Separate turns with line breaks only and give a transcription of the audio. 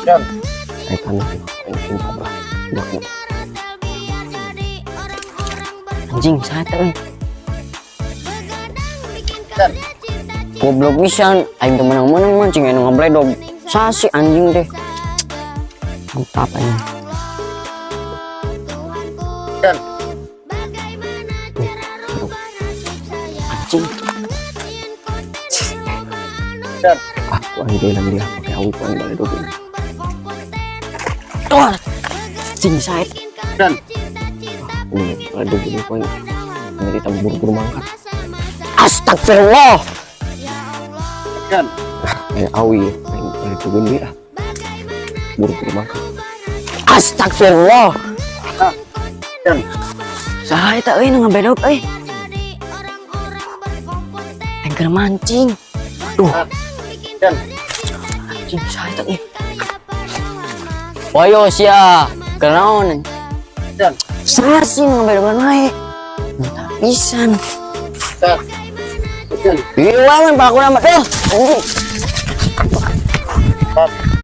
Dan.
Ayo tanah aing tumpuk lah. Buat
Anjing, saha teh euy?
Dan.
Goblok pisan, aing teu menang-menang mancing anu ngabledog. Saha sih anjing teh? Mantap aing.
Dan.
Aduh. Anjing.
Dan.
Ah, ku aing dia dia pakai awi ku aing baledog ini.
Tuh. Anjing, saha?
Dan.
Ini baledog ini ku aing. Ini kita buru-buru mangkat.
Astagfirullah.
Dan.
Eh, awi aing baledog ini ah. Buru-buru mangkat.
Astagfirullah.
Dan.
Saha eta euy nu ngabedog euy? Aing keur mancing. Duh,
Dan.
Anjing, saha eta euy? Wayo sia, kenaon?
Dan.
Saha sih nu ngabedogan wae? Mantap pisan.
Dan. Dan.
Iya, man, paku nama tuh. Anjing.